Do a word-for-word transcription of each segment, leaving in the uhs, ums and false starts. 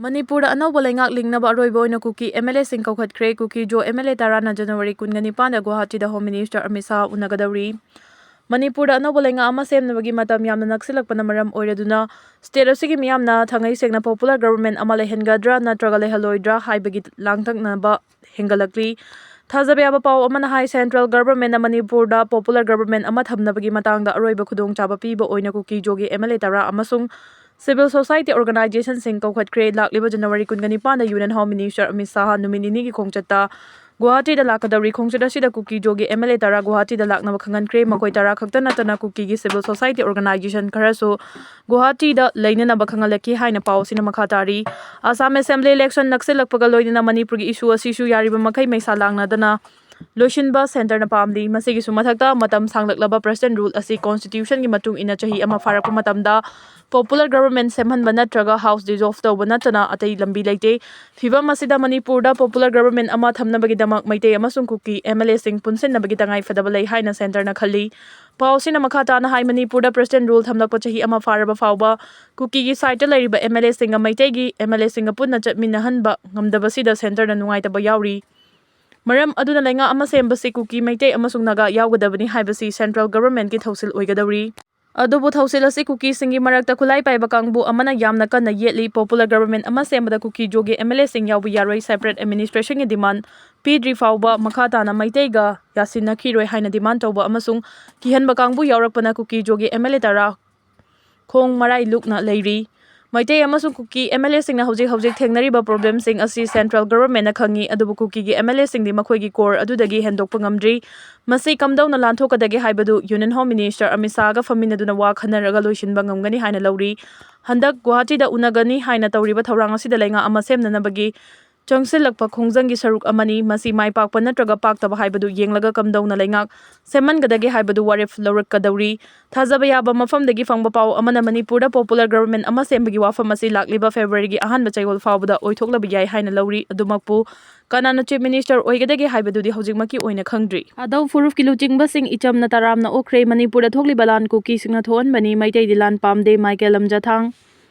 ꯃꯅꯤꯄꯨꯔꯗ ꯑꯅꯧꯕ ꯂꯩꯉꯥꯛ ꯂꯤꯡꯅꯕ ꯑꯔꯣꯏꯕ ꯑꯣꯏꯅ ꯀꯨꯀꯤ MLA ꯁꯤꯡ ꯀꯧꯈꯠꯈ꯭ꯔꯦ꯫ ꯀꯨꯀꯤ ꯖꯣ MLA ꯇꯔꯥꯅ ꯖꯅꯋꯥꯔꯤ ꯀꯨꯟꯒ ꯅꯤꯄꯥꯟꯗ ꯒꯨꯋꯥꯍꯥꯇꯤꯗ Home Minister ꯑꯃꯤꯠ ꯁꯥꯍ ꯎꯅꯒꯗꯧꯔꯤ꯫ ꯃꯅꯤꯄꯨꯔꯗ ꯑꯅꯧꯕ ꯂꯩꯉꯥꯛ ꯑꯃ ꯁꯦꯝꯅꯕꯒꯤ ꯃꯇꯝ ꯌꯥꯝꯅ ꯅꯛꯁꯤꯜꯂꯛꯄꯅ ꯃꯔꯝ ꯑꯣꯏꯔꯗꯨꯅ state ꯑꯁꯤꯒꯤ ꯃꯤꯌꯥꯝꯅ ꯊꯥꯡꯉꯩ ꯁꯦꯡꯅ popular government ꯑꯃ ꯂꯩꯍꯟꯒꯗ꯭ꯔꯥ ꯅꯠꯇ꯭ꯔꯒ ꯂꯩꯍꯜꯂꯣꯏꯗ꯭ꯔꯥ ꯍꯥꯏꯕꯒꯤ ꯂꯥꯡꯇꯛꯅꯕ ꯍꯦꯟꯒꯠꯂꯛꯂꯤ꯫ ꯊꯥꯖꯕ ꯌꯥꯕ ꯄꯥꯎ ꯑꯃꯅ ꯍꯥꯏ, central governmentꯅ ꯃꯅꯤꯄꯨꯔꯗ popular government ꯑꯃ ꯊꯝꯅꯕꯒꯤ ꯃꯇꯥꯡꯗ ꯑꯔꯣꯏꯕ ꯈꯨꯗꯣꯡꯆꯥꯕ ꯄꯤꯕ ꯑꯣꯏꯅ ꯀꯨꯀꯤ ꯖꯣꯒꯤ MLA ꯇꯔꯥ ꯑꯃꯁꯨꯡ civil society organizationꯁꯤꯡ ꯀꯧꯈꯠꯈ꯭ꯔꯦ꯫ ꯂꯥꯛꯂꯤꯕ ꯖꯅꯋꯥꯔꯤ ꯀꯨꯟꯒ ꯅꯤꯄꯥꯟꯗ Union Home Minister Amit Shah ꯅꯨꯃꯤꯠ ꯅꯤꯅꯤꯒꯤ ꯈꯣꯡꯆꯠꯇ ꯒꯨꯋꯥꯍꯥꯇꯤꯗ ꯂꯥꯛꯀꯗꯧꯔꯤ꯫ ꯈꯣꯡꯆꯠ ꯑꯁꯤꯗ ꯀꯨꯀꯤ ꯖꯣꯒꯤ MLA ꯇꯔꯥ ꯒꯨꯋꯥꯍꯥꯇꯤꯗ ꯂꯥꯛꯅꯕ ꯈꯪꯍꯟꯈ꯭ꯔꯦ꯫ ꯃꯈꯣꯏ ꯇꯔꯥ ꯈꯛꯇ ꯅꯠꯇꯅ ꯀꯨꯀꯤꯒꯤ civil society organization ꯈꯔꯁꯨ ꯒꯨꯋꯥꯍꯥꯇꯤꯗ ꯂꯩꯅꯅꯕ ꯈꯪꯍꯜꯂꯛꯈꯤ ꯍꯥꯏꯅ ꯄꯥꯎ ꯑꯁꯤꯅ ꯃꯈꯥ ꯇꯥꯔꯤ꯫ Assam Assembly election ꯅꯛꯁꯤꯜꯂꯛꯄꯒ ꯂꯣꯏꯅꯅ ꯃꯅꯤꯄꯨꯔꯒꯤ issue ꯑꯁꯤꯁꯨ ꯌꯥꯔꯤꯕ ꯃꯈꯩ ꯃꯩꯁꯥ ꯂꯥꯡꯅꯗꯅ ꯂꯣꯏꯁꯤꯟꯕ centreꯅ ꯄꯥꯝꯂꯤ꯫ ꯃꯁꯤꯒꯤꯁꯨ ꯃꯊꯛꯇ, ꯃꯇꯝ ꯁꯥꯡꯂꯛꯂꯕ President rule ꯑꯁꯤ constitutionꯒꯤ ꯃꯇꯨꯡ ꯏꯟꯅ ꯆꯍꯤ ꯑꯃ ꯐꯥꯔꯛꯄ ꯃꯇꯝꯗ popular government ꯁꯦꯝꯍꯟꯕ ꯅꯠꯇ꯭ꯔꯒ House dissolve ꯇꯧꯕ ꯅꯠꯇꯅ ꯑꯇꯩ ꯂꯝꯕꯤ ꯂꯩꯇꯦ꯫ ꯐꯤꯚꯝ ꯑꯁꯤꯗ ꯃꯅꯤꯄꯨꯔꯗ popular government ꯑꯃ ꯊꯝꯅꯕꯒꯤꯗꯃꯛ ꯃꯩꯇꯩ ꯑꯃꯁꯨꯡ ꯀꯨꯀꯤ MLAꯁꯤꯡ ꯄꯨꯟꯁꯤꯟꯅꯕꯒꯤ ꯇꯉꯥꯏ ꯐꯗꯕ ꯂꯩ ꯍꯥꯏꯅ centreꯅ ꯈꯜꯂꯤ꯫ ꯄꯥꯎ ꯑꯁꯤꯅ ꯃꯈꯥ ꯇꯥꯅ ꯍꯥꯏ, ꯃꯅꯤꯄꯨꯔꯗ President rule ꯊꯝꯂꯛꯄ ꯆꯍꯤ ꯑꯃ ꯐꯥꯔꯕ ꯐꯥꯎꯕ ꯀꯨꯀꯤꯒꯤ sideꯇ ꯂꯩꯔꯤꯕ MLAꯁꯤꯡꯒ ꯃꯩꯇꯩꯒꯤ MLAꯁꯤꯡꯒ ꯄꯨꯟꯅ ꯆꯠꯃꯤꯟꯅꯍꯟꯕ ꯉꯝꯗꯕꯁꯤꯗ centreꯅ ꯅꯨꯡꯉꯥꯏꯇꯕ ꯌꯥꯎꯔꯤ꯫ ꯃꯔꯝ ꯑꯗꯨꯅ ꯂꯩꯉꯥꯛ ꯑꯃ ꯁꯦꯝꯕꯁꯤ ꯀꯨꯀꯤ, ꯃꯩꯇꯩ ꯑꯃꯁꯨꯡ ꯅꯥꯒꯥ ꯌꯥꯎꯒꯗꯕꯅꯤ ꯍꯥꯏꯕꯁꯤ central governmentꯀꯤ ꯊꯧꯁꯤꯜ ꯑꯣꯏꯒꯗꯧꯔꯤ꯫ ꯑꯗꯨꯕꯨ ꯊꯧꯁꯤꯜ ꯑꯁꯤ ꯀꯨꯀꯤꯁꯤꯡꯒꯤ ꯃꯔꯛꯇ ꯈꯨꯠꯂꯥꯏ ꯄꯥꯏꯕ ꯀꯥꯡꯕꯨ ꯑꯃꯅ ꯌꯥꯝꯅ ꯀꯟꯅ ꯌꯦꯠꯂꯤ꯫ Popular government ꯑꯃ ꯁꯦꯝꯕꯗ ꯀꯨꯀꯤ ꯖꯣꯒꯤ MLAꯁꯤꯡ ꯌꯥꯎꯕ ꯌꯥꯔꯣꯏ, separate administrationꯒꯤ demand ꯄꯤꯗ꯭ꯔꯤ ꯐꯥꯎꯕ ꯃꯈꯥ ꯇꯥꯅ ꯃꯩꯇꯩꯒ ꯌꯥꯁꯤꯟꯅꯈꯤꯔꯣꯏ ꯍꯥꯏꯅ demand ꯇꯧꯕ ꯑꯃꯁꯨꯡ ꯀꯤꯍꯟꯕ ꯀꯥꯡꯕꯨ ꯌꯥꯎꯔꯛꯄꯅ ꯀꯨꯀꯤ ꯖꯣꯒꯤ MLA ꯇꯔꯥ ꯈꯣꯡ ꯃꯔꯥꯏ ꯂꯨꯛꯅ ꯂꯩꯔꯤ꯫ ꯃꯩꯇꯩ ꯑꯃꯁꯨꯡ ꯀꯨꯀꯤ MLAꯁꯤꯡꯅ ꯍꯧꯖꯤꯛ ꯍꯧꯖꯤꯛ ꯊꯦꯡꯅꯔꯤꯕ problemꯁꯤꯡ ꯑꯁꯤ central governmentꯅ ꯈꯪꯏ, ꯑꯗꯨꯕꯨ ꯀꯨꯀꯤꯒꯤ MLAꯁꯤꯡꯗꯤ ꯃꯈꯣꯏꯒꯤ core ꯑꯗꯨꯗꯒꯤ ꯍꯦꯟꯗꯣꯛꯄ ꯉꯝꯗ꯭ꯔꯤ꯫ ꯃꯁꯤ ꯀꯝꯗꯧꯅ ꯂꯥꯟꯊꯣꯛꯀꯗꯒꯦ ꯍꯥꯏꯕꯗꯨ Union Home Ministerꯒ ꯑꯃꯤꯠ ꯁꯥꯍꯒ ꯐꯝꯃꯤꯟꯅꯗꯨꯅ ꯋꯥ ꯈꯟꯅꯔꯒ ꯂꯣꯏꯁꯤꯟꯕ ꯉꯝꯒꯅꯤ ꯍꯥꯏꯅ ꯂꯧꯔꯤ꯫ ꯍꯟꯗꯛ ꯒꯨꯋꯥꯍꯥꯇꯤꯗ ꯎꯅꯒꯅꯤ ꯍꯥꯏꯅ ꯇꯧꯔꯤꯕ ꯊꯧꯔꯥꯡ ꯑꯁꯤꯗ ꯂꯩꯉꯥꯛ ꯑꯃ ꯁꯦꯝꯅꯅꯕꯒꯤ ꯆꯪꯁꯤꯜꯂꯛꯄ ꯈꯣꯡꯖꯪꯒꯤ ꯁꯔꯨꯛ ꯑꯃꯅꯤ꯫ ꯃꯁꯤ ꯃꯥꯏ ꯄꯥꯛꯄ ꯅꯠꯇ꯭ꯔꯒ ꯄꯥꯛꯇꯕ ꯍꯥꯏꯕꯗꯨ ꯌꯦꯡꯂꯒ ꯀꯝꯗꯧꯅ ꯂꯩꯉꯥꯛ ꯁꯦꯝꯍꯟꯒꯗꯒꯦ ꯍꯥꯏꯕꯗꯨ ꯋꯥꯔꯦꯞ ꯂꯧꯔꯛꯀꯗꯧꯔꯤ꯫ ꯊꯥꯖꯕ ꯌꯥꯕ ꯃꯐꯝꯗꯒꯤ ꯐꯪꯕ ꯄꯥꯎ ꯑꯃꯅ ꯃꯅꯤꯄꯨꯔꯗ popular government ꯑꯃ ꯁꯦꯝꯕꯒꯤ ꯋꯥꯐꯝ ꯑꯁꯤ ꯂꯥꯛꯂꯤꯕ Februaryꯒꯤ ꯑꯍꯥꯟꯕ ꯆꯌꯣꯜ ꯐꯥꯎꯕꯗ ꯑꯣꯏꯊꯣꯛꯂꯕ ꯌꯥꯏ ꯍꯥꯏꯅ ꯂꯧꯔꯤ꯫ ꯑꯗꯨꯃꯛꯄꯨ ꯀꯅꯥꯅ Chief Minister ꯑꯣꯏꯒꯗꯒꯦ ꯍꯥꯏꯕꯗꯨꯗꯤ ꯍꯧꯖꯤꯛꯃꯛꯀꯤ ꯑꯣꯏꯅ ꯈꯪꯗ꯭ꯔꯤ꯫ ꯑꯗꯧ ꯐꯨꯔꯨꯞꯀꯤ ꯂꯨꯆꯤꯡꯕꯁꯤꯡ ꯏꯆꯝꯅ ꯇꯔꯥꯝꯅ ꯑꯣꯛꯈ꯭ꯔꯦ꯫ ꯃꯅꯤꯄꯨꯔꯗ ꯊꯣꯛꯂꯤꯕ ꯂꯥꯟ ꯀꯨꯀꯤꯁꯤꯡꯅ ꯊꯣꯛꯍꯟꯕꯅꯤ꯫ ꯃꯩꯇꯩꯗꯤ ꯂꯥꯟ ꯄꯥꯝꯗꯦ꯫ ꯃꯥꯏꯀꯦꯜ ꯂꯝꯖꯊꯥꯡ꯫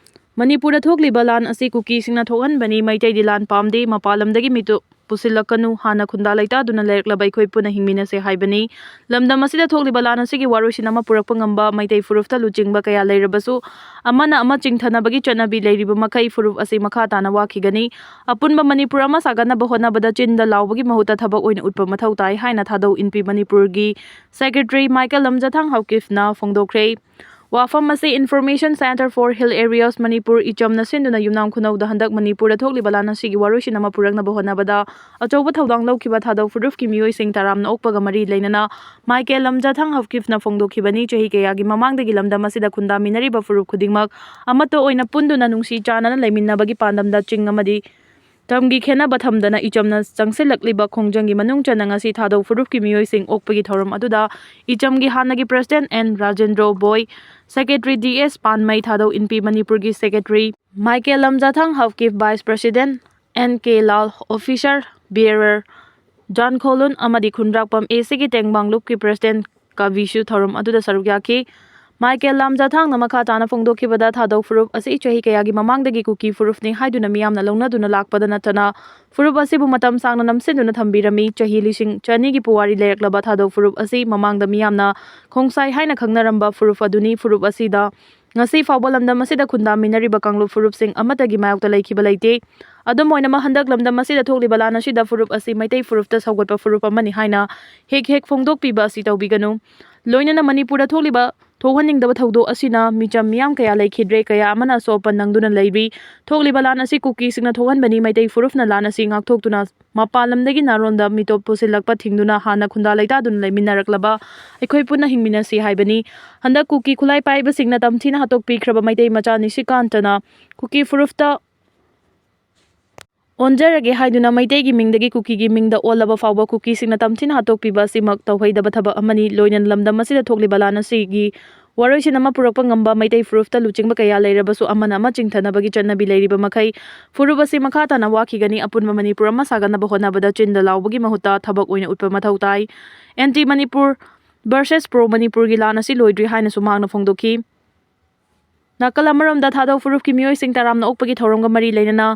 ꯃꯅꯤꯄꯨꯔꯗ ꯊꯣꯛꯂꯤꯕ ꯂꯥꯟ ꯑꯁꯤ ꯀꯨꯀꯤꯁꯤꯡꯅ ꯊꯣꯛꯍꯟꯕꯅꯤ, ꯃꯩꯇꯩꯗꯤ ꯂꯥꯟ ꯄꯥꯝꯗꯦ, ꯃꯄꯥꯟ ꯂꯝꯗꯒꯤ ꯃꯤꯇꯣꯞ ꯄꯨꯁꯤꯜꯂꯛꯀꯅꯨ, ꯍꯥꯟꯅ ꯈꯨꯟꯗꯥ ꯂꯩꯇꯥꯗꯨꯅ ꯂꯩꯔꯛꯂꯕ ꯑꯩꯈꯣꯏ ꯄꯨꯟꯅ ꯍꯤꯡꯃꯤꯟꯅꯁꯦ ꯍꯥꯏꯕꯅꯤ꯫ ꯂꯝꯗꯝ ꯑꯁꯤꯗ ꯊꯣꯛꯂꯤꯕ ꯂꯥꯟ ꯑꯁꯤꯒꯤ ꯋꯥꯔꯣꯏꯁꯤꯟ ꯑꯃ ꯄꯨꯔꯛꯄ ꯉꯝꯕ ꯃꯩꯇꯩ ꯐꯨꯔꯨꯞꯇ ꯂꯨꯆꯤꯡꯕ ꯀꯌꯥ ꯂꯩꯔꯕꯁꯨ, ꯑꯃꯅ ꯑꯃ ꯆꯤꯡꯊꯅꯕꯒꯤ ꯆꯠꯅꯕꯤ ꯂꯩꯔꯤꯕ ꯃꯈꯩ ꯐꯨꯔꯨꯞ ꯑꯁꯤ ꯃꯈꯥ ꯇꯥꯅ ꯋꯥꯈꯤꯒꯅꯤ꯫ ꯑꯄꯨꯟꯕ ꯃꯅꯤꯄꯨꯔ ꯑꯃ ꯁꯥꯒꯠꯅꯕ ꯍꯣꯠꯅꯕꯗ ꯆꯤꯟꯗ ꯂꯥꯎꯕꯒꯤ ꯃꯍꯨꯠꯇ ꯊꯕꯛ ꯑꯣꯏꯅ ꯎꯠꯄ ꯃꯊꯧ ꯇꯥꯏ ꯍꯥꯏꯅ ꯊꯥꯗꯧ ꯏꯟꯄꯤ ꯃꯅꯤꯄꯨꯔꯒꯤ ꯁꯦꯀ꯭ꯔꯦꯇꯔꯤ ꯃꯥꯏꯀꯦꯜ ꯂꯝꯖꯥꯊꯥꯡ ꯍꯥꯎꯀꯤꯞꯅ ꯐꯣꯡꯗꯣꯛꯈ꯭ꯔꯦ꯫ ꯋꯥꯐꯝ ꯑꯁꯤ Information Centre for Hill Areas Manipur ꯏꯆꯝꯅ ꯁꯤꯟꯗꯨꯅ ꯌꯨꯝꯅꯥꯝ ꯈꯨꯅꯧꯗ ꯍꯟꯗꯛ ꯃꯅꯤꯄꯨꯔꯗ ꯊꯣꯛꯂꯤꯕ ꯂꯥꯟ ꯑꯁꯤꯒꯤ ꯋꯥꯔꯣꯏꯁꯤꯟ ꯑꯃ ꯄꯨꯔꯛꯅꯕ ꯍꯣꯠꯅꯕꯗ ꯑꯆꯧꯕ ꯊꯧꯗꯥꯡ ꯂꯧꯈꯤꯕ ꯊꯥꯗꯧ ꯐꯨꯔꯨꯞꯀꯤ ꯃꯤꯑꯣꯏꯁꯤꯡ ꯇꯔꯥꯝꯅ ꯑꯣꯛꯄꯒ ꯃꯔꯤ ꯂꯩꯅꯅ ꯃꯥꯏꯀꯦꯜ ꯂꯝꯖꯥꯊꯥꯡ ꯍꯥꯎꯀꯤꯞꯅ ꯐꯣꯡꯗꯣꯛꯈꯤꯕꯅꯤ꯫ ꯆꯍꯤ ꯀꯌꯥꯒꯤ ꯃꯃꯥꯡꯗꯒꯤ ꯂꯝꯗꯝ ꯑꯁꯤꯗ ꯈꯨꯟꯗꯥꯃꯤꯟꯅꯔꯤꯕ ꯐꯨꯔꯨꯞ ꯈꯨꯗꯤꯡꯃꯛ ꯑꯃꯠꯇ ꯑꯣꯏꯅ ꯄꯨꯟꯗꯨꯅ ꯅꯨꯡꯁꯤ ꯆꯥꯟꯅꯅ ꯂꯩꯃꯤꯟꯅꯕꯒꯤ ꯄꯥꯟꯗꯝꯗ ꯆꯤꯡ ꯑꯃꯗꯤ ꯇꯝꯒꯤ ꯈꯦꯠꯅꯕ ꯊꯝꯗꯅ ꯏꯆꯝꯅ ꯆꯪꯁꯤꯜꯂꯛꯂꯤꯕ ꯈꯣꯡꯖꯪꯒꯤ ꯃꯅꯨꯡ ꯆꯟꯅ ꯉꯁꯤ ꯊꯥꯗꯧ ꯐꯨꯔꯨꯞꯀꯤ ꯃꯤꯑꯣꯏꯁꯤꯡ ꯑꯣꯛꯄꯒꯤ ꯊꯧꯔꯝ ꯑꯗꯨꯗ ꯏꯆꯝꯒꯤ ꯍꯥꯟꯅꯒꯤ president N Rajendro Boi, secretary D S Panmei, Thadou Inpi ꯃꯅꯤꯄꯨꯔꯒꯤ secretary Michael Lamjathang Haokip, vice president N K Lal, office bearer Jangkholun ꯑꯃꯗꯤ ꯈꯨꯟꯗ꯭ꯔꯥꯛꯄꯝ ꯑꯦ ꯁꯤꯒꯤ ꯇꯦꯡꯕꯥꯡꯂꯨꯞꯀꯤ ꯄ꯭ꯔꯁꯤꯗꯦꯟꯠ ꯀꯕꯤꯁꯨ ꯊꯧꯔꯝ ꯑꯗꯨꯗ ꯁꯔꯨꯛ ꯌꯥꯈꯤ꯫ ꯃꯥꯏꯀꯦꯜ ꯂꯝꯖꯥꯊꯥꯡꯅ ꯃꯈꯥ ꯇꯥꯅ ꯐꯣꯡꯗꯣꯛꯈꯤꯕꯗ, ꯊꯥꯗꯧ ꯐꯨꯔꯨꯞ ꯑꯁꯤ ꯆꯍꯤ ꯀꯌꯥꯒꯤ ꯃꯃꯥꯡꯗꯒꯤ ꯀꯨꯀꯤ ꯐꯨꯔꯨꯞꯅꯤ ꯍꯥꯏꯗꯨꯅ ꯃꯤꯌꯥꯝꯅ ꯂꯧꯅꯗꯨꯅ ꯂꯥꯛꯄꯗ ꯅꯠꯇꯅ ꯐꯨꯔꯨꯞ ꯑꯁꯤꯕꯨ ꯃꯇꯝ ꯁꯥꯡꯅ ꯅꯝꯁꯤꯟꯗꯨꯅ ꯊꯝꯕꯤꯔꯝꯃꯤ꯫ ꯆꯍꯤ ꯂꯤꯁꯤꯡ ꯆꯅꯤꯒꯤ ꯄꯨꯋꯥꯔꯤ ꯂꯩꯔꯛꯂꯕ ꯊꯥꯗꯧ ꯐꯨꯔꯨꯞ ꯑꯁꯤ ꯃꯃꯥꯡꯗ ꯃꯤꯌꯥꯝꯅ ꯈꯣꯡꯁꯥꯏ ꯍꯥꯏꯅ ꯈꯪꯅꯔꯝꯕ ꯐꯨꯔꯨꯞ ꯑꯗꯨꯅꯤ꯫ ꯐꯨꯔꯨꯞ ꯑꯁꯤꯗ ꯉꯁꯤ ꯐꯥꯎꯕ ꯂꯝꯗꯝ ꯑꯁꯤꯗ ꯈꯨꯟꯗꯥꯃꯤꯟꯅꯔꯤꯕ ꯀꯥꯡꯂꯨꯞ ꯐꯨꯔꯨꯞꯁꯤꯡ ꯑꯃꯠꯇꯒꯤ ꯃꯥꯌꯣꯛꯇ ꯂꯩꯈꯤꯕ ꯂꯩꯇꯦ꯫ ꯑꯗꯨꯝ ꯑꯣꯏꯅꯃꯛ, ꯍꯟꯗꯛ ꯂꯝꯗꯝ ꯑꯁꯤꯗ ꯊꯣꯛꯂꯤꯕ ꯂꯥꯟ ꯑꯁꯤꯗ ꯐꯨꯔꯨꯞ ꯑꯁꯤ ꯃꯩꯇꯩ ꯐꯨꯔꯨꯞꯇ ꯁꯧꯒꯠꯄ ꯐꯨꯔꯨꯞ ꯑꯃꯅꯤ ꯍꯥꯏꯅ ꯍꯦꯛ ꯍꯦꯛ ꯐꯣꯡꯗꯣꯛꯄꯤꯕ ꯑꯁꯤ ꯇꯧꯕꯤꯒꯅꯨ꯫ ꯂꯣꯏꯅꯅ ꯃꯅꯤꯄꯨꯔꯗ ꯊꯣꯛꯂꯤꯕ ꯊꯣꯛꯍꯟꯅꯤꯡꯗꯕ ꯊꯧꯗꯣꯛ ꯑꯁꯤꯅ ꯃꯤꯆꯝ ꯃꯤꯌꯥꯝ ꯀꯌꯥ ꯂꯩꯈꯤꯗ꯭ꯔꯦ, ꯀꯌꯥ ꯑꯃꯅ ꯑꯁꯣꯛ ꯑꯄꯟ ꯅꯪꯗꯨꯅ ꯂꯩꯔꯤ꯫ ꯊꯣꯛꯂꯤꯕ ꯂꯥꯟ ꯑꯁꯤ ꯀꯨꯀꯤꯁꯤꯡꯅ ꯊꯣꯛꯍꯟꯕꯅꯤ꯫ ꯃꯩꯇꯩ ꯐꯨꯔꯨꯞꯅ ꯂꯥꯟ ꯑꯁꯤ ꯉꯥꯛꯊꯣꯛꯇꯨꯅ ꯃꯄꯥꯟ ꯂꯝꯗꯒꯤ ꯅꯥꯔꯣꯟꯗ ꯃꯤꯇꯣꯞ ꯄꯨꯁꯤꯜꯂꯛꯄ ꯊꯤꯡꯗꯨꯅ ꯍꯥꯟꯅ ꯈꯨꯟꯗꯥ ꯂꯩꯇꯥꯗꯨꯅ ꯂꯩꯃꯤꯟꯅꯔꯛꯂꯕ ꯑꯩꯈꯣꯏ ꯄꯨꯟꯅ ꯍꯤꯡꯃꯤꯟꯅꯁꯤ ꯍꯥꯏꯕꯅꯤ꯫ ꯍꯟꯗꯛ ꯀꯨꯀꯤ ꯈꯨꯠꯂꯥꯏ ꯄꯥꯏꯕꯁꯤꯡꯅ ꯇꯝꯊꯤꯅ ꯍꯥꯠꯇꯣꯛꯄꯤꯈ꯭ꯔꯕ ꯃꯩꯇꯩ ꯃꯆꯥ ꯅꯤꯁꯤꯀꯥꯟꯇꯅ ꯀꯨꯀꯤ ꯐꯨꯔꯨꯞꯇ ꯑꯣꯟꯖꯔꯒꯦ ꯍꯥꯏꯗꯨꯅ ꯃꯩꯇꯩꯒꯤ ꯃꯤꯡꯗꯒꯤ ꯀꯨꯀꯤꯒꯤ ꯃꯤꯡꯗ ꯑꯣꯜꯂꯕ ꯐꯥꯎꯕ ꯀꯨꯀꯤꯁꯤꯡꯅ ꯇꯝꯊꯤꯅ ꯍꯥꯠꯇꯣꯛꯄꯤꯕ ꯑꯁꯤꯃꯛ ꯇꯧꯍꯩꯗꯕ ꯊꯕꯛ ꯑꯃꯅꯤ꯫ ꯂꯣꯏꯅꯅ ꯂꯝꯗꯝ ꯑꯁꯤꯗ ꯊꯣꯛꯂꯤꯕ ꯂꯥꯟ ꯑꯁꯤꯒꯤ ꯋꯥꯔꯣꯏꯁꯤꯟ ꯑꯃ ꯄꯨꯔꯛꯄ ꯉꯝꯕ ꯃꯩꯇꯩ ꯐꯨꯔꯨꯞꯇ ꯂꯨꯆꯤꯡꯕ ꯀꯌꯥ ꯂꯩꯔꯕꯁꯨ, ꯑꯃꯅ ꯑꯃ ꯆꯤꯡꯊꯅꯕꯒꯤ ꯆꯠꯅꯕꯤ ꯂꯩꯔꯤꯕ ꯃꯈꯩ ꯐꯨꯔꯨꯞ ꯑꯁꯤ ꯃꯈꯥ ꯇꯥꯅ ꯋꯥꯈꯤꯒꯅꯤ꯫ ꯑꯄꯨꯟꯕ ꯃꯅꯤꯄꯨꯔ ꯑꯃ ꯁꯥꯒꯠꯅꯕ ꯍꯣꯠꯅꯕꯗ ꯆꯤꯟꯗ ꯂꯥꯎꯕꯒꯤ ꯃꯍꯨꯠꯇ ꯊꯕꯛ ꯑꯣꯏꯅ ꯎꯠꯄ ꯃꯊꯧ ꯇꯥꯏ꯫ ꯑꯦꯟꯇꯤ ꯃꯅꯤꯄꯨꯔ ꯚꯔꯁꯦꯁ ꯄ꯭ꯔꯣ ꯃꯅꯤꯄꯨꯔꯒꯤ ꯂꯥꯟ ꯑꯁꯤ ꯂꯣꯏꯗ꯭ꯔꯤ ꯍꯥꯏꯅꯁꯨ ꯃꯍꯥꯛꯅ ꯐꯣꯡꯗꯣꯛꯈꯤ꯫ ꯅꯥꯀꯜ ꯑꯃꯔꯣꯝꯗ, ꯊꯥꯗꯧ ꯐꯨꯔꯨꯞꯀꯤ ꯃꯤꯑꯣꯏꯁꯤꯡ ꯇꯔꯥꯝꯅ ꯑꯣꯛꯄꯒꯤ ꯊꯧꯔꯝꯒ ꯃꯔꯤ ꯂꯩꯅꯅ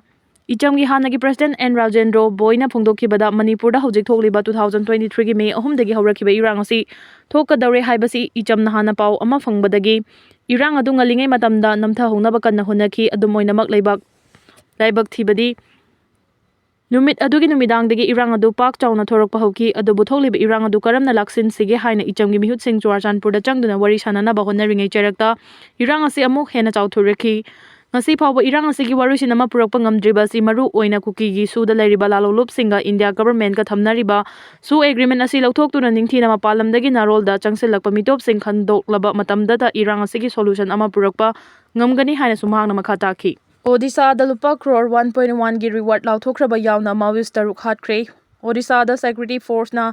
ꯏꯆꯝꯒꯤ ꯍꯥꯟꯅꯒꯤ ꯄ꯭ꯔꯁꯤꯗꯦꯟꯠ ꯑꯦꯟ ꯔꯥꯖꯦꯟꯗ꯭ꯔꯣ ꯕꯣꯏꯅ ꯐꯣꯡꯗꯣꯛꯈꯤꯕꯗ, ꯃꯅꯤꯄꯨꯔꯗ ꯍꯧꯖꯤꯛ ꯊꯣꯛꯂꯤꯕ two thousand twenty three ꯒꯤ ꯃꯦ ꯑꯍꯨꯝꯗꯒꯤ ꯍꯧꯔꯛꯈꯤꯕ ꯏꯔꯥꯡ ꯑꯁꯤ ꯊꯣꯛꯀꯗꯧꯔꯦ ꯍꯥꯏꯕꯁꯤ ꯏꯆꯝꯅ ꯍꯥꯟꯅ ꯄꯥꯎ ꯑꯃ ꯐꯪꯕꯗꯒꯤ ꯏꯔꯥꯡ ꯑꯗꯨ ꯉꯜꯂꯤꯉꯩ ꯃꯇꯝꯗ ꯅꯝꯊꯍꯧꯅꯕ ꯀꯟꯅ ꯍꯣꯠꯅꯈꯤ꯫ ꯑꯗꯨꯝ ꯑꯣꯏꯅꯃꯛ, ꯂꯩꯕꯥꯛ ꯂꯥꯏꯕꯛ ꯊꯤꯕꯗꯤ, ꯅꯨꯃꯤꯠ ꯑꯗꯨꯒꯤ ꯅꯨꯃꯤꯗꯥꯡꯗꯒꯤ ꯏꯔꯥꯡ ꯑꯗꯨ ꯄꯥꯛ ꯆꯥꯎꯅ ꯊꯣꯔꯛꯄ ꯍꯧꯈꯤ꯫ ꯑꯗꯨꯕꯨ ꯊꯣꯛꯂꯤꯕ ꯏꯔꯥꯡ ꯑꯗꯨ ꯀꯔꯝꯅ ꯂꯥꯛꯁꯤꯟꯁꯤꯒꯦ ꯍꯥꯏꯅ ꯏꯆꯝꯒꯤ ꯃꯤꯍꯨꯠꯁꯤꯡ ꯆꯨꯔꯥꯆꯥꯟꯄꯨꯔꯗ ꯆꯪꯗꯨꯅ ꯋꯥꯔꯤ ꯁꯥꯅꯅꯕ ꯍꯣꯠꯅꯔꯤꯉꯩ ꯆꯔꯛꯇ ꯏꯔꯥꯡ ꯑꯁꯤ ꯑꯃꯨꯛ ꯍꯦꯟꯅ ꯆꯥꯎꯊꯣꯔꯛꯈꯤ꯫ ꯉꯁꯤ ꯐꯥꯎꯕ ꯏꯔꯥꯡ ꯑꯁꯤꯒꯤ ꯋꯥꯔꯣꯏꯁꯤꯟ ꯑꯃ ꯄꯨꯔꯛꯄ ꯉꯝꯗ꯭ꯔꯤꯕ ꯑꯁꯤ ꯃꯔꯨ ꯑꯣꯏꯅ ꯀꯨꯀꯤꯒꯤ ꯁꯨꯗ ꯂꯩꯔꯤꯕ ꯂꯥꯂꯣꯡꯂꯨꯞꯁꯤꯡꯒ ꯏꯟꯗꯤꯌꯥ ꯒꯚꯔꯟꯃꯦꯟꯠꯀ ꯊꯝꯅꯔꯤꯕ ꯁꯨ ꯑꯦꯒ꯭ꯔꯤꯃꯦꯟꯠ ꯑꯁꯤ ꯂꯧꯊꯣꯛꯇꯨꯅ ꯅꯤꯡꯊꯤꯅ ꯃꯄꯥꯟ ꯂꯝꯗꯒꯤ ꯅꯥꯔꯣꯜꯗ ꯆꯪꯁꯤꯜꯂꯛꯄ ꯃꯤꯇꯣꯞꯁꯤꯡ ꯈꯟꯗꯣꯛꯂꯕ ꯃꯇꯝꯗꯇ ꯏꯔꯥꯡ ꯑꯁꯤꯒꯤ ꯁꯣꯂꯨꯁꯟ ꯑꯃ ꯄꯨꯔꯛꯄ ꯉꯝꯒꯅꯤ ꯍꯥꯏꯅꯁꯨ ꯃꯍꯥꯛꯅ ꯃꯈꯥ ꯇꯥꯈꯤ꯫ ꯑꯣꯗꯤꯁꯥꯗ ꯂꯨꯄꯥ ꯀ꯭ꯔꯣꯔ one point one ꯒꯤ ꯔꯤꯋꯥꯔꯗ ꯂꯥꯎꯊꯣꯛꯈ꯭ꯔꯕ ꯌꯥꯎꯅ ꯃꯥꯋꯤꯁ ꯇꯔꯨꯛ ꯍꯥꯠꯈ꯭ꯔꯦ꯫ ꯑꯣꯗꯤꯁꯥꯗ ꯁꯦꯀ꯭ꯌꯨꯔꯤꯇꯤ ꯐꯣꯔꯁꯅ